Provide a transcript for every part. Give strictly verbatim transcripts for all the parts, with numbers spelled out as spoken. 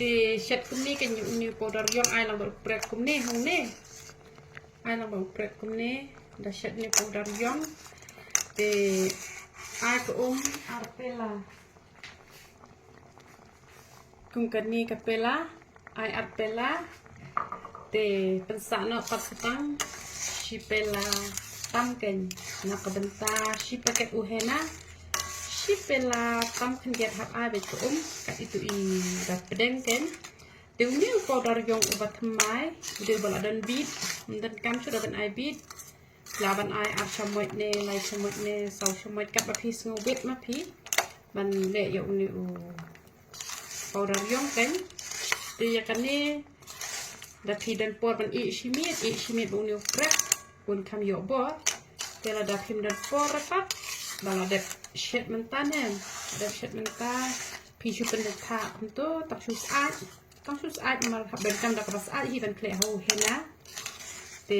Te shet kumne keiñ ïa une u powder ïong, ai lang bad u prek kumne hangne. Ai lang bad u prek kumne. Da shet une u powder ïong. Te ai ka um ar pela. Kum kane ka pela, ai ar pela. Te pynsah noh pat sa tang shi pela tam keiñ. Na ka bynta shi paket u henna, shi pela tam khyndiat hap ai beit ka um, kat ito i da pdeng keiñ. Te une u powder ïong uba thymmai, u dei uba la don bit, ym donkam shuh da ban ai bit. Lah ban ai ar shamoit ne, lai shamoit ne, saw shamoit, katba phi sngewbit ma phi ban leh ïa une u powder ïong keiñ. Te ïa kane da phi don por ban ïeh shi miet, ïeh shi miet ba une u prek un kham ïoh bor. Te lada phim don por pat, ba la dep shet mynta ne, dep shet mynta, phi shu pyndonkam kumto, tang shu syaid. Tang shu syaid namar hap donkam da kaba syaid hi ban khleh ha u henna. Te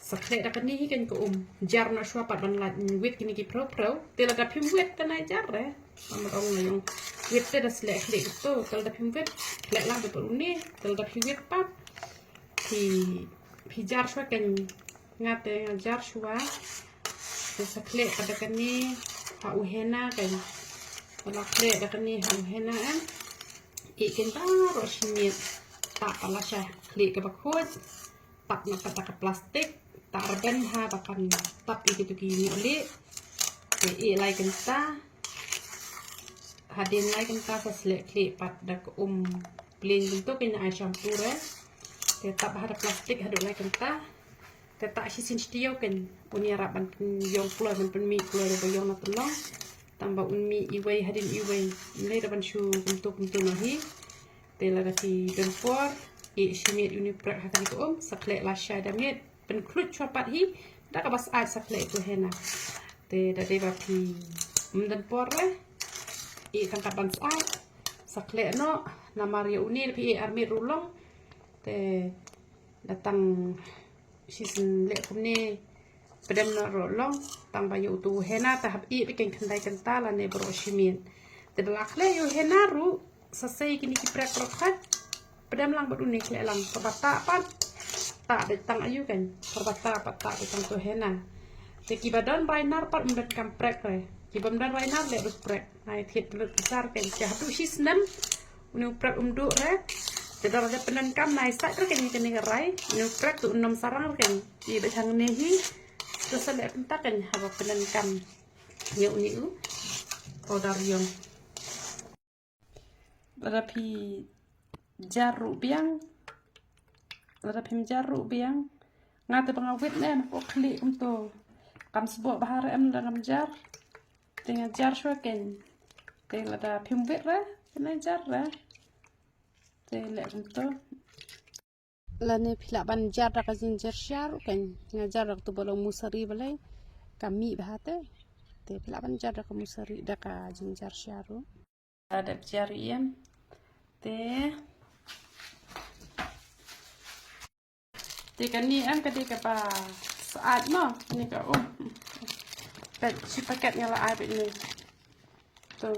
sa khleh da kane hi keiñ ka um. Jar noh shuwa pat ban lait wit kine ki phrau phrau. Te lada phim wit te nai jar re. Namar ong nga ïong wit te da sleh khleh to. Te lada phim wit khleh lang beit pat une. Te lada phi wit pat phi, phi jar shuwa keiñ. Nga te nga jar shuwa. Te sa khleh pat da kane ha u henna keiñ. Te la khleh da kane ha u henna em. Ïeh keiñ baroh shi miet. Tap pat lashai khleh kaba khuid. Tap noh pat da ka plastik. Tap rben ha ba kan tap ïa kito ki ñiuh lieh. Te ïeh lai kynta. Hadien lai kynta sa sleh khleh pat da ka um plieng kumto keiñ, ai shampoo re. Te tap ha da plastik haduh lai kynta. Te tap shisien shi taïew keiñ. Un ïarap ban pynïong kloi, ban pynmih kloi da ba ïong na tynlong. Tang ba un mih iwei hadien iwei. Ym dei da ban shu kumto kumto noh hi. Te lada phi don por, ïeh shi miet une u prek ha kane ka um, sa khleh lashai da miet. Pynkhluit shuwa pat hi da kaba syaid, sa khleh ïa u henna. Te da dei ba phim don por re, ïeh tang kat ban syaid, sa khleh noh. Namar ïa une da phi ïeh ar miet ruh long. Te da tang shisien leh kumne, pdem noh ruh long. Tang ba ïa uto u henna te hap ïeh beit keiñ khyndai kynta lane baroh shi miet. Te da la khleh ïa u henna ruh, sa sei kine ki prek baroh khoit. Pdem lang bad une, khleh lang. Kaba tap pat tap beit tang aïu keiñ. Kaba tap pat tap beit tang uto u henna. Te kiba don rai nar pat ym donkam prek re. Kiba ym don rai nar leh beit prek. Nai thied lut pisa re keiñ. Te haduh shi snem une u prek um duh re. Te lada dep pyndonkam nai sait re keiñ ïa kane ka rai. Une u prek te un ym sarang re keiñ. Ïeh beit hangne hi. Te sa leh kumta keiñ haba pyndonkam ïa une u powder ïong. Lada phi jar ruh biang. Lada phim jar ruh biang. Nga te ba nga wit ne, nga kwah khlieh kumto. Kam sboh bha re em lada ngam jar. Te nga jar shuwa keiñ. Te lada phim wit re, te nai jar re. Te leh kumto. Lane phi lah ban jar da ka jinjar sha ruh keiñ. Nga jar da katu ba long musari balei, ka mih bha te. Te phi lah ban jar da ka musari, da ka jinjar sha ruh. Dep jar ïa em. Te. Te kane em ka dei kaba syaid mo, kane ka um. Peit shi paket nga la ai beit ne. To.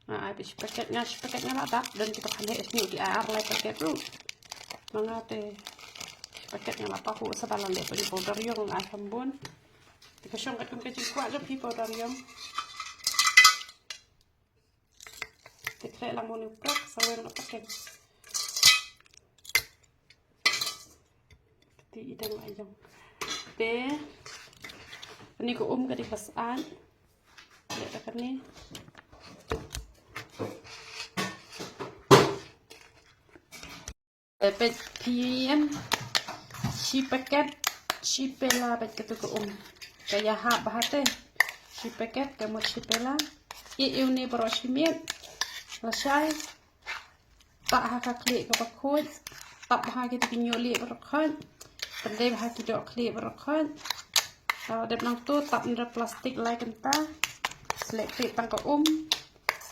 Nga ai beit shi paket, nga shi paket nga la dap, don kiba kane ki ai ar lai paket ruh. Ma nga te shi paket nga la pahuh sa ba la leh beit powder ïong, nga ai kham bun. Te ka shong katkum ka jingkwah jong phi powder ïong. Te khleh lang mo ne u prek, sa weng na paket. Te i dang la ïong. Te kane ka um ka dei ka syaid. Leh da kane. Te peit phi em, shi paket, shi pela peit katu ka um. Ka ïahap bha te. Shi paket ka mut shi pela. Ïeh ïa une baroh shi miet. Lashai. Tap ha ka khlieh kaba khuid. Tap ha kito ki ñiuh lieh baroh khoit. Pyndep ha ki doh khlieh baroh khoit. Lada dep nangto tap na da plastik lai kynta. Sleh khlieh tang ka um.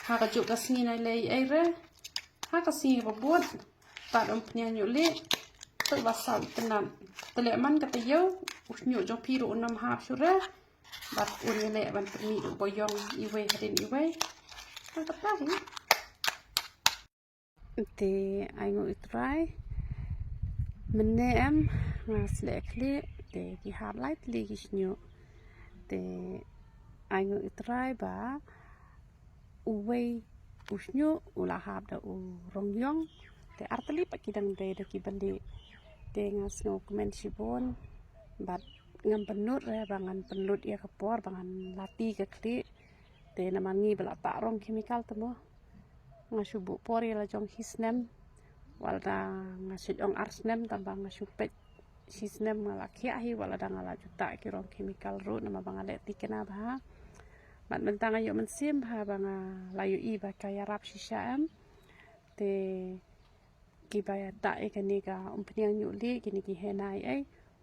Ha kajuh ka sngi nai leh ei ei re. Ha ka sngi kaba bud. Tad um pynïaid ñiuh lieh. Te ba saw itynnad. Te leh man ka taïew, u shñiuh jong phi ruh un ym hap shuh re. Bad un ïaleh ban pynmih ruh ba ïong iwei hadien iwei. Tang kata hi. Te ai nguh ïa u Trai, mynne em nga sleh khlieh te ki hap lai tylli ki shñiuh. Te ai nguh ïa u Trai ba uwei u shñiuh u la hap da u rong ïong. Te ar tylli pat ki dang dei da ki ban lieh. Te nga sngewkmen shibun bad ngam pynlut re ba ngan pynlut ïa ka por ba ngan lati ka khlieh. Te namar ngi ba la tah rong chemical te mo, nga shu buh por ïa la jong hi snem, wat la da nga shu ong ar snem, tang ba nga shu peit hi snem nga la khiah hi, wat la da nga la ju tah ki rong chemical ruh namar ba nga leh thikna bha. Bad mynta nga ïoh mynsiem bha ba nga la ïohi ba ka ïarap shisha em. Te kiba tah ïa kane ka umphniang ñiuh lieh, kine ki henna ei,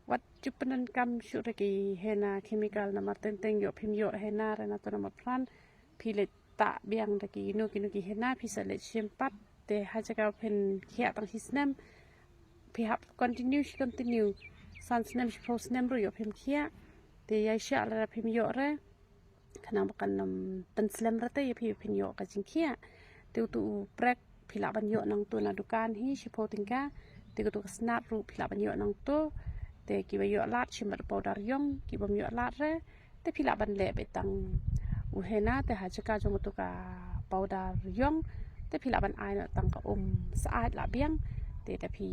wat ju pyndonkam shuh re ki henna chemical namar teng teng ïoh phim ïoh henna re na to namar pran phi leit tah biang da kino kino ki henna phi sa leit shim pat. Te ha jaka phin khiah tang shi snem, phi hap continue shi continue san snem shiphew snem ruh ïoh phim khiah. Te ïa sha lada phim ïoh re, khnang ba kan ym pynslem re te ïa phi phin ïoh ka jingkhiah. Te utu u prek phi lah ban ïoh nangtu na dukan hi shiphew tyngka. Te utu ka snap ruh phi lah ban ïoh nangtu. Te kiba ïoh lad shim bad powder ïong, kibym ïoh lad re te phi lah ban leh beit tang u henna, te ha jaka jong utu ka powder ïong te phi lah ban ai noh tang ka um syaid lah biang. Te da phi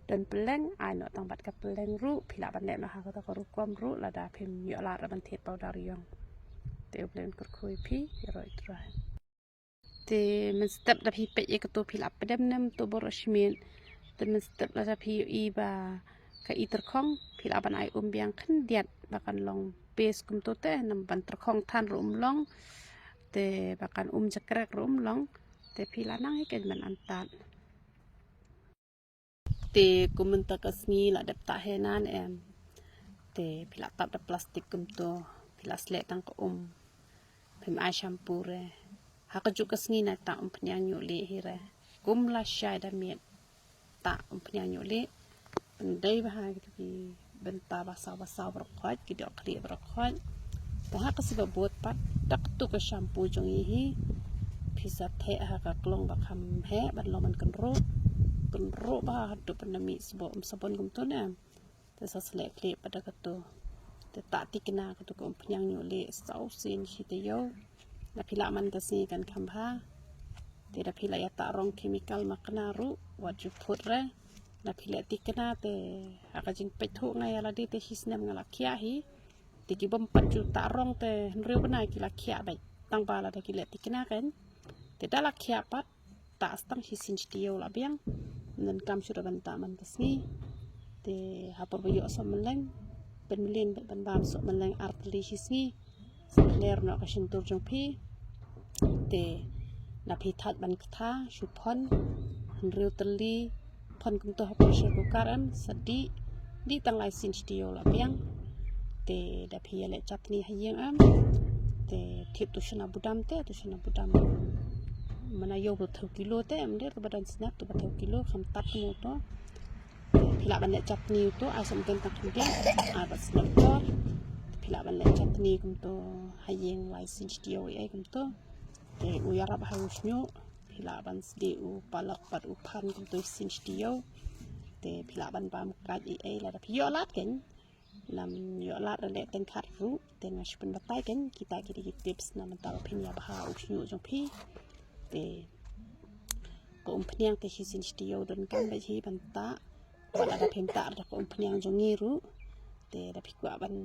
don pylleng, ai noh tang bad ka pylleng ruh, phi lah ban leh noh ha kata ka rukom ruh lada phim ïoh lad re ban thied powder ïong. Te U Blei un kyrkhu ïa phi, ïaroh ïa u Trai. Te mynstep da phi peit ïa kato phi lah pdem ne em to baroh shi miet. Te mynstep lada phi ïohi ba ka i tyrkhong, phi lah ban ai um biang khyndiat ba kan long paste kumto te, namar ban tyrkhong than ruh um long. Te ba kan um jakrek ruh um long. Te phi lah nang hi kein ban antad. Te kum mynta ka sngi la dep tah henna ne em. Te phi lah tap da plastik kumto, phi lah sleh tang ka um. Phim ai shampoo re. Ha kajuh ka sngi na tah umphniang ñiuh lieh hi re. Kum lashai da miet tah umphniang ñiuh lieh. Pyndei bha ha kito ki bynta ba saw ba saw baroh khoit, ki dohkhlieh baroh khoit. Te ha ka sngi ba bud pat, da kato ka shampoo jong ngi hi, phi sa theh ha ka klong ba kham heh ban long ban kynruh. Kynruh bha haduh ban da mih sboh um sabon kumto ne. Te sa sleh khlieh pat da kato. Te tah thikna kato ka umphniang ñiuh lieh saw sien shi taïew. Da phi lah man ka sngi kan kham bha. Te da phi lah ïa tah rong chemical ma kane ruh, wat ju phut re. Da phi leh thikna te ha ka jingpeit thuh nga ïa lade te shi snem nga la khiah hi. Te kibym pat ju tah rong te hynriew bnai ki la khiah beit. Tang ba lada ki leh thikna kein. Te da la khiah pat tah tang shisien shi taïew lah biang. Ym donkam shuh ruh ban tah man ka sngi. Te ha por ba ïoh sohmylleng, pynmlien beit ban bam sohmylleng ar tylli shi sngi. Sa ler noh ka shyntur jong phi. Te na phi thait ban ktha shu phon hynriew tylli, phon kumto ha pressure cooker em, sa dih, dih tang lai sien shi taïew lah biang. Te da phi ïa leh chutney ha ïing em. Te thied tu shana budam te, tu shana budam. Mana ïoh ba thew kilo te em, dei tu ba don snap tu ba thew kilo kham tad mo to. Phi lah ban leh chutney to, ai sohmyntoi tang khyndiat, ai bad snap por. Phi lah ban leh chutney kumto ha ïing lai sien shi taïew ei kumto. Te u ïarap ha u shñiuh, phi lah ban sdie u palak bad u phan kumto sien shi taïew. Te phi lah ban bam kat ei ei lada phi ïoh lad kein. Nam ïoh lad re leh teng khat ruh, te nga shu pynbatai kein kita ki dei ki tips na mynta ba phin ïa bha u shñiuh jong phi. Te ka umphniang te shisien shi taïew donkam beit hi ban tah. Wat lada phim tah da ka umphniang jong ngi ruh, te da phi kwah ban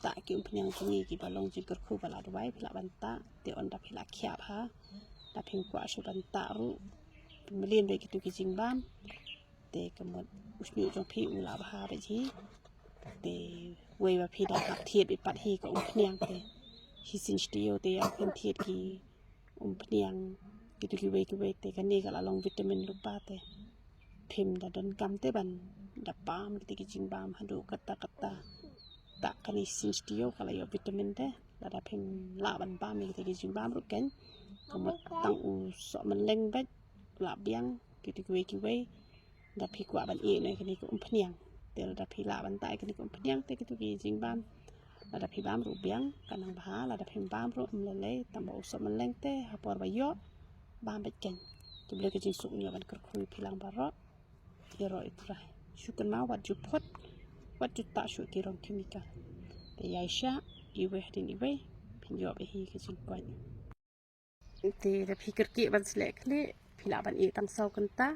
tah ki umphniang jong ngi kiba long jingkyrkhu ba la duwai phi lah ban tah. Te ynda phi la khiah bha, da phim kwah shuh ban tah ruh, pynmlien beit kito ki jingbam. Te ka mut u shñiuh jong phi u la bha beit hi. Te wei ba phi da hap thied beit pat hi ka umphniang te. Shisien shi taïew te ïa phin thied ki umphniang kito kiwei kiwei te kane ka la long vitamin lypa te. Phim da donkam te ban da bam kito ki jingbam haduh katta katta. Tah kane shisien shi taïew ka la ïoh vitamin te. Lada phim lah ban bam ïa kito ki jingbam ruh kein. Ka mut tang u sohmylleng beit lah biang kito kiwei kiwei. Da phi kwah ban ïeh noh ïa kane ka umphniang. Te lada phi lah ban tah ïa kane ka umphniang te kito ki jingbam, lada phi bam ruh biang ka nang bha, lada phim bam ruh ym lei lei, tang ba u sohmylleng te ha por ba ïoh bam beit kein. Te U Blei ka jingsuk un ïoh ban kyrkhu ïa phi lang baroh. Ïaroh ïa U Trai. Shu kynmaw wat ju phot, wat ju tah shuh ki rong chemical. Te ïaishah iwei hadien iwei, phin ïoh bha hi ka jingkoit. Te da phi kyrkieh ban sleh khlieh, phi lah ban ïeh tang saw kynta.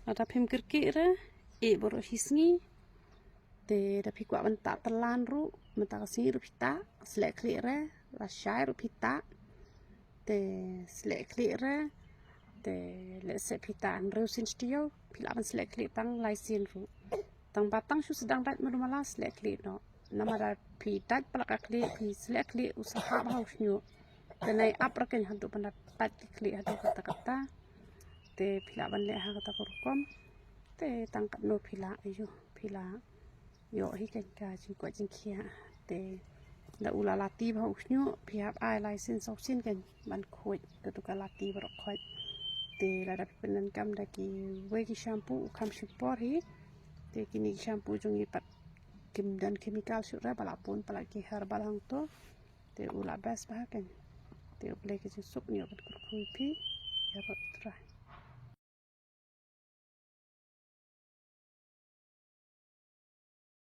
Lada phim kyrkieh re, ïeh baroh shi sngi. Te da phi kwah ban tah tyrlan ruh, mynta ka sngi ruh phi tah, sleh khlieh re, lashai ruh phi tah. Te sleh khlieh re, te lehse phi tah hynriew sien shi taïew, phi lah ban sleh khlieh tang lai sien ruh. Tang ba tang shu sdang dait mano mala sleh khlieh noh. Namar da phi dait palat ka khlieh, phi sleh khlieh u sa hap ha u shñiuh. Te nai ap re keiñ haduh ban da dait ka khlieh haduh katta katta. Te phi lah ban leh ha kata ka rukom. Te tang katno phi lah, aiu, phi lah ïoh hi keiñ ka jingkoit jingkhiah. Te da u la lati bha u shñiuh, phi hap ai lai sien saw sien keiñ ban khuid, katu ka lati baroh khuid. Te lada phi pyndonkam da kiwei ki shampoo u kham shipor hi. Te kine ki shampoo jong ngi pat kim don chemical shuh re, ba la bun palat ki herbal hangto. Te u la best bha keiñ. Te U Blei ka jingsuk un ïoh ban kyrkhu ïa phi. Ïaroh ïa U Trai.